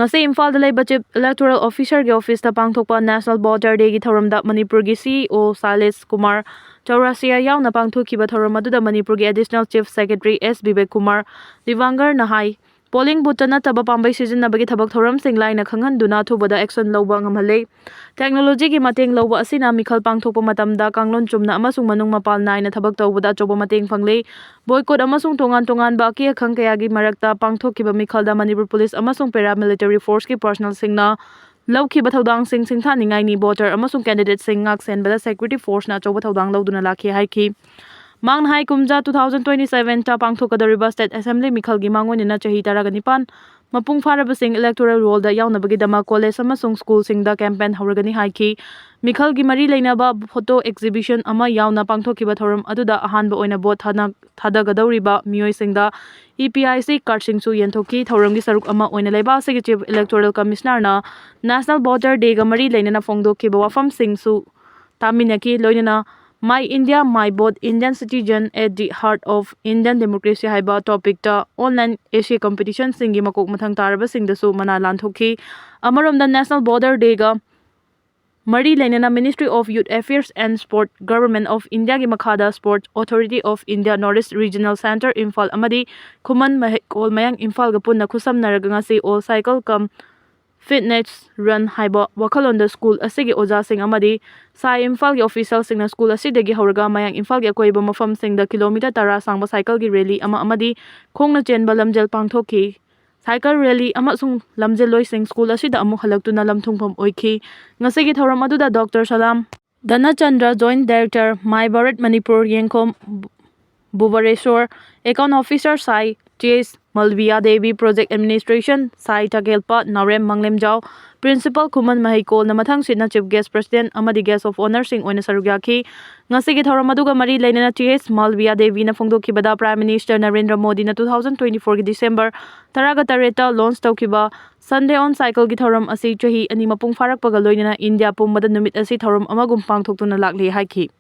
ꯉꯁꯤ ꯏꯝꯐꯥꯜꯗ ꯂꯩꯕ ꯆꯤꯐ ꯏꯂꯦꯛꯇꯣꯔꯦꯜ ꯑꯣꯐꯤꯁꯔꯒꯤ ꯑꯣꯐꯤꯁꯇ ꯄꯥꯡꯊꯣꯛꯄ ꯅꯦꯁꯅꯦꯜ ꯚꯣꯇꯔ ꯗꯦꯒꯤ ꯊꯧꯔꯝꯗ ꯃꯅꯤꯄꯨꯔꯒꯤ ꯁꯤꯏꯑꯣ ꯁꯥꯂꯤꯁ ꯀꯨꯃꯥꯔ ꯆꯧꯔꯥꯁꯤꯌꯥ ꯌꯥꯎꯅ ꯄꯥꯡꯊꯣꯛꯈꯤꯕ ꯊꯧꯔꯝ ꯑꯗꯨꯗ ꯃꯅꯤꯄꯨꯔꯒꯤ ꯑꯦꯗꯤꯁꯅꯦꯜ ꯆꯤꯐ ꯁꯦꯀ꯭ꯔꯦꯇꯔꯤ ꯑꯦꯁ ꯕꯤꯕꯦꯛ ꯀꯨꯃꯥꯔ ꯗꯤꯋꯥꯡꯒꯔꯅ ꯍꯥꯏ, ꯄꯣꯂꯤꯡ ꯕꯨꯊꯇ ꯅꯠꯇꯕ ꯄꯥꯝꯕꯩ ꯁꯤꯖꯤꯟꯅꯕꯒꯤ ꯊꯕꯛ ꯊꯧꯔꯝꯁꯤꯡ ꯂꯥꯏꯅ ꯈꯪꯍꯟꯗꯨꯅ ꯑꯊꯨꯕꯗ ꯑꯦꯛꯁꯟ ꯂꯧꯕ ꯉꯝꯍꯜꯂꯦ꯫ ꯇꯦꯛꯅꯣꯂꯣꯖꯤꯒꯤ ꯃꯇꯦꯡ ꯂꯧꯕ ꯑꯁꯤꯅ ꯃꯤꯈꯜ ꯄꯥꯡꯊꯣꯛꯄ ꯃꯇꯝꯗ ꯀꯥꯡꯂꯣꯟ ꯆꯨꯝꯅ ꯑꯃꯁꯨꯡ ꯃꯅꯨꯡ ꯃꯄꯥꯜ ꯅꯥꯏꯅ ꯊꯕꯛ ꯇꯧꯕꯗ ꯑꯆꯧꯕ ꯃꯇꯦꯡ ꯐꯪꯂꯦ꯫ ꯕꯣꯏꯀꯣꯠ ꯑꯃꯁꯨꯡ ꯇꯣꯉꯥꯟ ꯇꯣꯉꯥꯟꯕ ꯑꯀꯤ ꯑꯈꯪ ꯀꯌꯥꯒꯤ ꯃꯔꯛꯇ ꯄꯥꯡꯊꯣꯛꯈꯤꯕ ꯃꯤꯈꯜꯗ ꯃꯅꯤꯄꯨꯔ ꯄꯨꯂꯤꯁ ꯑꯃꯁꯨꯡ ꯄꯦꯔꯥꯃꯤꯂꯤꯇꯔꯤ ꯐꯣꯔꯁꯀꯤ ꯄꯔꯁꯅꯦꯜꯁꯤꯡꯅ ꯂꯧꯈꯤꯕ ꯊꯧꯗꯥꯡꯁꯤꯡ ꯁꯤꯡꯊꯥꯅꯤꯡꯉꯥꯏꯅꯤ꯫ ꯚꯣꯇꯔ ꯑꯃꯁꯨꯡ ꯀꯦꯟꯗꯤꯗꯦꯠꯁꯤꯡ ꯉꯥꯛ ꯁꯦꯟꯕꯗ ꯁꯦꯀ꯭ꯌꯨꯔꯤꯇꯤ ꯐꯣꯔꯁꯅ ꯑꯆꯧꯕ ꯊꯧꯗꯥꯡ ꯂꯧꯗꯨꯅ ꯂꯥꯛꯈꯤ ꯍꯥꯏꯈꯤ꯫ ꯃꯍꯥꯛꯅ ꯍꯥꯏ, ꯀꯨꯝꯖꯥ two thousand twenty sevenꯇ ꯄꯥꯡꯊꯣꯛꯀꯗꯧꯔꯤꯕ ꯁ꯭ꯇꯦꯠ ꯑꯦꯁꯦꯝꯕ꯭ꯂꯤ ꯃꯤꯈꯜꯒꯤ ꯃꯥꯡꯑꯣꯏꯅꯅ ꯆꯍꯤ ꯇꯔꯥꯒ ꯅꯤꯄꯥꯟ ꯃꯄꯨꯡ ꯐꯥꯔꯕꯁꯤꯡ ꯏꯂꯦꯛꯇꯣꯔꯦꯜ ꯔꯣꯜꯗ ꯌꯥꯎꯅꯕꯒꯤꯗꯃꯛ ꯀꯣꯂꯦꯖ ꯑꯃꯁꯨꯡ ꯁ꯭ꯀꯨꯜꯁꯤꯡꯗ ꯀꯦꯝꯄꯦꯟ ꯍꯧꯔꯒꯅꯤ ꯍꯥꯏꯈꯤ꯫ ꯃꯤꯈꯜꯒꯤ ꯃꯔꯤ ꯂꯩꯅꯕ ꯐꯣꯇꯣ ꯑꯦꯛꯖꯤꯕꯤꯁꯟ ꯑꯃ ꯌꯥꯎꯅ ꯄꯥꯡꯊꯣꯛꯈꯤꯕ ꯊꯧꯔꯝ ꯑꯗꯨꯗ ꯑꯍꯥꯟꯕ ꯑꯣꯏꯅ ꯚꯣꯠ ꯊꯥꯅ-, ꯊꯥꯗꯒꯗꯧꯔꯤꯕ ꯃꯤꯑꯣꯏꯁꯤꯡꯗ ꯏ ꯄꯤ ꯑꯥꯏ ꯁꯤ ꯀꯥꯔꯗꯁꯤꯡꯁꯨ ꯌꯦꯟꯊꯣꯛꯈꯤ꯫ ꯊꯧꯔꯝꯒꯤ ꯁꯔꯨꯛ ꯑꯃ ꯑꯣꯏꯅ ꯂꯩꯕꯥꯛ ꯑꯁꯤꯒꯤ ꯆꯤꯐ ꯏꯂꯦꯛꯇꯣꯔꯦꯜ ꯀꯃꯤꯁꯅꯔꯅ ꯅꯦꯁꯅꯦꯜ ꯚꯣꯇꯔ ꯗꯦꯒ ꯃꯔꯤ ꯂꯩꯅꯅ ꯐꯣꯡꯗꯣꯛꯈꯤꯕ ꯋꯥꯐꯝꯁꯤꯡꯁꯨ ꯇꯥꯃꯤꯟꯅꯈꯤ, ꯂꯣꯏꯅꯅ My India, My Vote, Indian Citizen at the Heart of Indian Democracy ꯍꯥꯏꯕ ꯇꯣꯄꯤꯛꯇ ꯑꯣꯟꯂꯥꯏꯟ ꯑꯦꯁꯦ ꯀꯝꯄꯤꯇꯤꯁꯟꯁꯤꯡꯒꯤ ꯃꯀꯣꯛ ꯃꯊꯪ ꯇꯥꯔꯕꯁꯤꯡꯗꯁꯨ ꯃꯅꯥ ꯂꯥꯟꯊꯣꯛꯈꯤ꯫ ꯑꯃꯔꯣꯝꯗ ꯅꯦꯁꯅꯦꯜ ꯚꯣꯇꯔ ꯗꯦꯒ ꯃꯔꯤ ꯂꯩꯅꯅ Ministry of Youth Affairs and Sport, Government of Indiaꯒꯤ ꯃꯈꯥꯗ Sports Authority of India North East Regional Centre Imphal ꯑꯃꯗꯤ ꯈꯨꯃꯟ ꯃꯍꯩꯀꯣꯜ ꯃꯌꯥꯡ ꯏꯝꯐꯥꯜꯒ ꯄꯨꯟꯅ ꯈꯨꯠꯁꯝꯅꯔꯒ ꯉꯁꯤ All Cycle cum Fitness Run ꯍꯥꯏꯕ ꯋꯥꯈꯜꯂꯣꯟꯗ ꯁ꯭ꯀꯨꯜ ꯑꯁꯤꯒꯤ ꯑꯣꯖꯥꯁꯤꯡ ꯑꯃꯗꯤ ꯁꯥꯏ ꯏꯝꯐꯥꯜꯒꯤ ꯑꯣꯐꯤꯁꯤꯌꯦꯜꯁꯤꯡꯅ ꯁ꯭ꯀꯨꯜ ꯑꯁꯤꯗꯒꯤ ꯍꯧꯔꯒ ꯃꯌꯥꯡ ꯏꯝꯐꯥꯜꯒꯤ ꯑꯀꯣꯏꯕ ꯃꯐꯝꯁꯤꯡꯗ ꯀꯤꯂꯣꯃꯤꯇꯔ ꯇꯔꯥ ꯁꯥꯡꯕ ꯁꯥꯏꯀꯜꯒꯤ ꯔꯦꯂꯤ ꯑꯃ ꯑꯃꯗꯤ ꯈꯣꯡꯅ ꯆꯦꯟꯕ ꯂꯝꯖꯦꯜ ꯄꯥꯡꯊꯣꯛꯈꯤ꯫ ꯁꯥꯏꯀꯜ ꯔꯦꯂꯤ ꯑꯃꯁꯨꯡ ꯂꯝꯖꯦꯜꯂꯣꯏꯁꯤꯡ ꯁ꯭ꯀꯨꯜ ꯑꯁꯤꯗ ꯑꯃꯨꯛ ꯍꯜꯂꯛꯇꯨꯅ ꯂꯝ ꯊꯨꯡꯐꯝ ꯑꯣꯏꯈꯤ꯫ ꯉꯁꯤꯒꯤ ꯊꯧꯔꯝ ꯑꯗꯨꯗ doctor Salam Dhanachandra, Joint Director, My Bharat Manipur, Yengkhom Bhubaneshor, Account Officer SAI T S Malbiya Devi, Project Administration ꯁꯥꯏ ꯇꯥꯀꯦꯜꯄ, ꯅꯥꯎꯔꯦꯝ ꯃꯪꯂꯦꯝꯖꯥꯎ, Principal ꯈꯨꯃꯟ ꯃꯍꯩꯀꯣꯜꯅ ꯃꯊꯪꯁꯤꯠꯅ Chief Guest, President ꯑꯃꯗꯤ Guest of Honourꯁꯤꯡ ꯑꯣꯏꯅ ꯁꯔꯨꯛ ꯌꯥꯈꯤ꯫ ꯉꯁꯤꯒꯤ ꯊꯧꯔꯝ ꯑꯗꯨꯒ ꯃꯔꯤ ꯂꯩꯅꯅ ꯇꯤ ꯑꯦꯁ ꯃꯥꯜꯕꯤꯌꯥ ꯗꯦꯕꯤꯅ ꯐꯣꯡꯗꯣꯛꯈꯤꯕꯗ, Prime Minister ꯅꯔꯦꯟꯗ꯭ꯔ ꯃꯣꯗꯤꯅ two thousand twenty fourꯒꯤ December ꯇꯔꯥꯒ ꯇꯔꯦꯠꯇ launch ꯇꯧꯈꯤꯕ Sunday on Cycleꯒꯤ ꯊꯧꯔꯝ ꯑꯁꯤ ꯆꯍꯤ ꯑꯅꯤ ꯃꯄꯨꯡ ꯐꯥꯔꯛꯄꯒ ꯂꯣꯏꯅꯅ ꯏꯟꯗꯤꯌꯥ ꯄꯨꯝꯕꯗ ꯅꯨꯃꯤꯠ ꯑꯁꯤ ꯊꯧꯔꯝ ꯑꯃꯒꯨꯝ ꯄꯥꯡꯊꯣꯛꯇꯨꯅ ꯂꯥꯛꯂꯤ ꯍꯥꯏꯈꯤ꯫